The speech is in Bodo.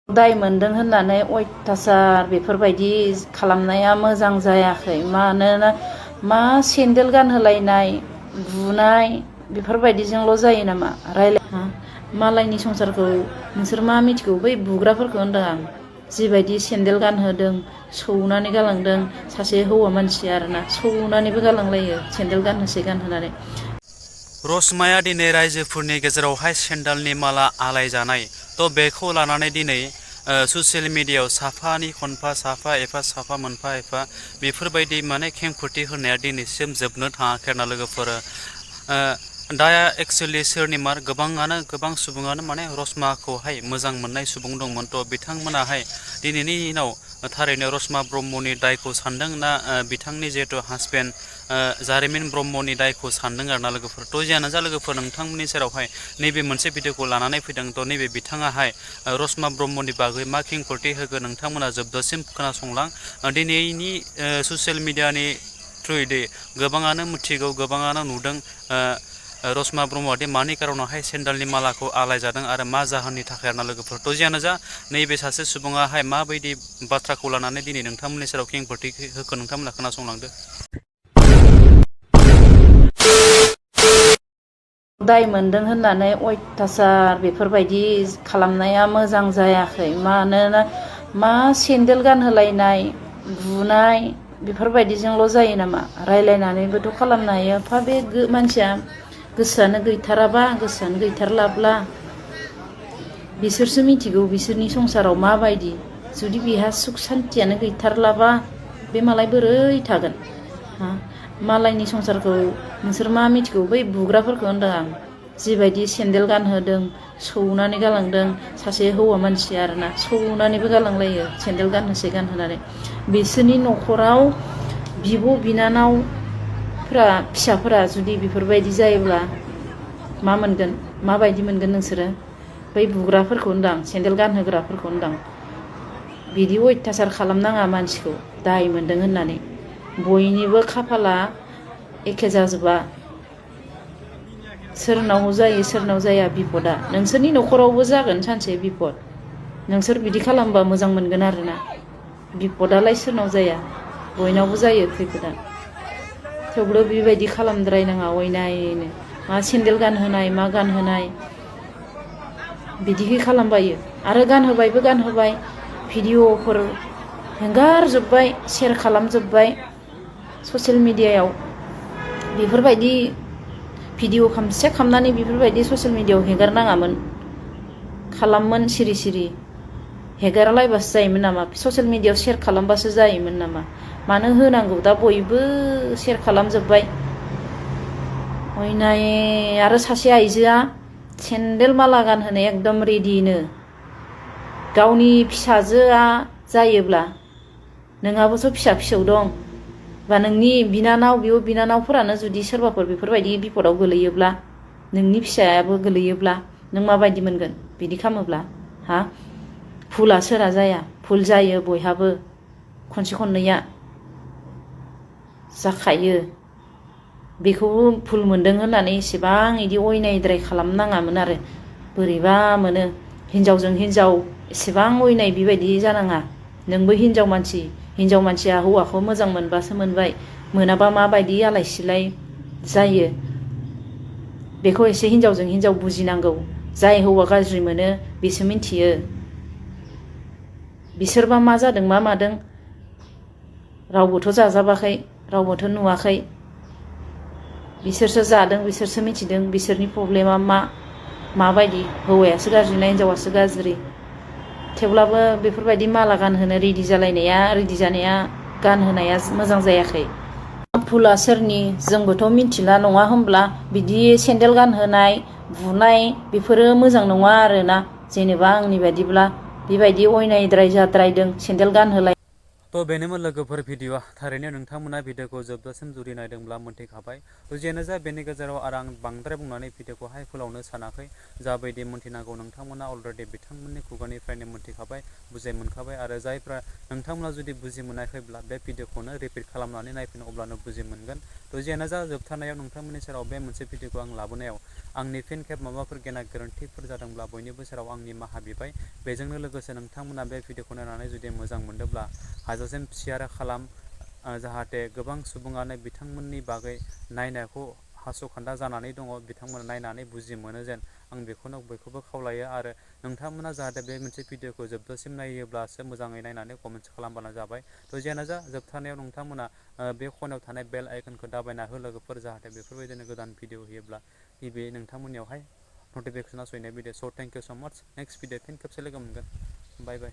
दाय मोनदों होननानै अयथासार बेफोरबायदि खालामनाया मोजां जायाखै। मानोना मा सेन्देल गानहोलायनाय बुनाय बेफोरबायदिजोंल' जायो नामा? मालायनि संसारखौ नोंसोर मा मिथिगौ? बै बुग्राफोरखौ होनदों आं। जिबायदि सेन्देल गानहोदों, सौनानै गालांदों सासे हौवा मानसि आरोना, सौनानैबो गालांलायो सेन्देल गानहोसे गानहोनानै। रसमाया दिनै रायजोफोरनि गेजेरावहाय सेन्देलनि माला आलायजानाय बेखौ लानानै दिनै ससियेल मिडियायाव साफानि खनफा साफा मोनफा एफा बेफोरबायदि माने खेंफोरथि होनाया दिनैसिम जोबनो थाङाखै आरोना लोगोफोर। दा एक्सुवेलि सोरनिमा गोबां सुबुङानो माने रसमाखौहाय मोजां मोननाय सुबुं दंमोन। बिथांमोनाहाय दिनैनि दिनाव थारैनो रसमा ब्रह्मनि दायखौ सानदों ना बिथांनि जिहेतु हासबेन्ड जारिमिन ब्रह्मनि दायखौ सानदों आरोना लोगोफोर। जियानो जा लोगोफोर, नोंथांमोननि सेरावहाय नैबे मोनसे भिडिअखौ लानानै फैदों। नैबे बिथाङाहाय रसमा ब्रह्मनि बागै मा खेंफोरथि होगोन नोंथांमोना जोबजासिम खोनासंलां। दिनैनि ससियेल मिडियानि थ्रुयै गोबाङानो मिथिगौ, गोबाङानो नुदों रसमा ब्रह्मआदि मानि खारनावहाय सेन्देलनि मालाखौ आलायजादों आरो मा जाहोननि थाखाय आरोना लोगोफोर। जियानो जा नैबे सासे सुबुङाहाय माबायदि बाथ्राखौ लानानै दिनै नोंथांमोननि सेराव खेंफोरथि होखो नोंथांमोना खोनासंलांदो। दाय मोनदों होननानै अयथासार बेफोरबायदि खालामनाया मोजां जायाखै। मानोना मा सेन्देल गानहोलायनाय बुनाय बेफोरबायदिजोंल' जायो नामा? रायलायनानैबोथ' खालामनो हायो। बे मानसिया गोसोआनो गैथारलाब्ला बिसोरसो मिथिगौ बिसोरनि संसाराव माबायदि। जुदि बिहा सुख सान्थियानो गैथारलाबा बे मालाय बोरै थागोन? मालायनि संसारखौ नोंसोर मा मिथिगौ? बै बुग्राफोरखौ होनदों आं। जिबायदि सेन्देल गानहोदों, सौनानै गालांदों सासे हौवा मानसि आरोना, सौनानैबो गालांलायो सेन्देल गानहोसे गानहोनानै। बिसोरनि न'खराव बिब' बिनानावफ्रा फिसाफोरा जुदि बेफोरबायदि जायोब्ला मा मोनगोन? माबायदि मोनगोन नोंसोरो? बै बुग्राफोरखौ होनदां, सेन्देल गानहोग्राफोरखौ होनदां। बिदि अयथासार खालामनाङा मानसिखौ दाय मोनदों होननानै। बयनिबो खाफाला एखे जाजोबा। सोरनाव जायो सोरनाव जाया बिपदा। नोंसोरनि न'खरावबो जागोन सानसे बिपद। नोंसोर बिदि खालामबा मोजां मोनगोन आरोना। बिपदालाय सोरनाव जाया? बयनावबो जायो खैफोदा। थेवबो बेबायदि खालामद्रायनाङा अयनायनो। मा सेन्देल गानहोनाय मा गानहोनाय बिदिखै खालामबायो। आरो गानहोबाय भिडिअफोर हेंगारजोब्बाय, शेयार खालामजोब्बाय ससियेल मिडियायाव। बेफोरबायदि भिडिअ खामसे खामनानै बेफोरबायदि ससियेल मिडियायाव हेगारनाङामोन। खालामोन सिरि सिरि हेगारालायबासो जायोमोन नामा? ससियेल मिडियायाव शेयार खालामबासो जायोमोन नामा? मानो होनांगौ? दा बयबो शेयार खालामजोब्बाय। अयनाय। आरो सासे आइजोआ सेन्देल माला गानहोनाय एकदम रेडिनो। गावनि फिसाजोआ जायोब्ला, नोंहाबोथ' फिसौ दं, बा नोंनि बिब' बिनानावफोरानो जुदि सोरबाफोर बेफोरबायदि बिपदाव गोलैयोब्ला, नोंनि फिसायाबो गोलैयोब्ला नों माबायदि मोनगोन बिदि खालामोब्ला? भुला सोरहा जाया? भुल जायो बयहाबो। खनसे खननैया जाखायो। बेखौबो भुल मोनदों होननानै एसेबां इदि अयनायद्राय खालामनाङामोन आरो। बोरैबा मोनो। हिनजावजों हिनजाव एसेबां अयनाय बेबायदि जानाङा। नोंबो हिनजाव मानसिया हौवाखौ मोजां मोनबासो मोनबाय, मोनाबा माबायदि आलाय सिलाय जायो। बेखौ एसे हिनजावजों हिनजाव बुजिनांगौ। जाय हौवा गाज्रि मोनो बेसो मिथियो। बिसोरबा मा जादों मा मादों रावबोथ' जाजाबाखै, रावबोथ' नुवाखै। बिसोरसो जादों, बिसोरसो मिथिदों बिसोरनि प्रब्लेमा माबायदि। हौवायासो गाज्रि ना हिनजावासो गाज्रि। थेवब्लाबो बेफोरबायदि माला गानहोनो रेडि जानाया गानहोनाया मोजां जायाखै। भुला सोरनि जोंबोथ' मिथिला नङा होमब्ला? बिदि सेन्देल गानहोनाय बुनाय बेफोरो मोजां नङा आरोना। जेनेबा आंनि बायदिब्ला बेबायदि अयनायद्राय जाद्रायदों सेन्देल गानहोलाय। थ' बेनोमोन लोगोफोर भिडिअआ थारैनो नोंथांमोना भिडिअखौ जोबजासिम जुदि नायदोंब्ला मोन्थिखाबाय। थ' जियानो जा बेनि गेजेराव आरो आं बांद्राय बुंनानै भिडिअखौहाय फोलावनो सानाखै। जाबायदि मोन्थिनांगौ नोंथांमोना अलरेडि बिथांमोननि खुगानिफ्रायनो मोन्थिखाबाय, बुजाय मोनखाबाय। आरो जायफ्रा नोंथांमोना जुदि बुजि मोनाखैब्ला बे भिडिअखौनो रिपिट खालामनानै नायफिन, अब्लानो बुजि मोनगोन। थ' जियानो जा जोबथारनायाव नोंथांमोननि सेराव बे मोनसे भिडिअखौ आं लाबोनायाव आंनि फिन खेब माबाफोर गेना गोरोन्थिफोर जादोंब्ला बयनिबो सेराव आं निमाहा बिबाय। बेजोंनो लोगोसे नोंथांमोना बे भिडिअखौ नायनानै जुदि मोजां मोनदोंब्ला हाजासिम शेयार खालाम, जाहाथे गोबां सुबुङानो बिथांमोननि बागै नायनायखौ हास'खान्दा जानानै दङ, बिथांमोना नायनानै बुजि मोनो जेन। आं बेखौनो बयखौबो खावलायो। आरो नोंथांमोना जाहाथे बे मोनसे भिडिअखौ जोबजासिम नायोब्लासो मोजाङै नायनानै कमेन्ट्स खालामबानो जाबाय। थ' जियानो जा जोबथारनायाव नोंथांमोना बे खनायाव थानाय बेल आइकनखौ दाबायना हो लोगोफोर, जाहाथे बेफोरबायदिनो गोदान भिडिअ होयोब्ला गिबि नोंथांमोननियावहाय नटिफिकेसना सहैनाय बायदि। स' थेंक इउ स' माच। नेक्स्ट भिडिअ फिन खेबसे लोगो मोनगोन। बाय बाय।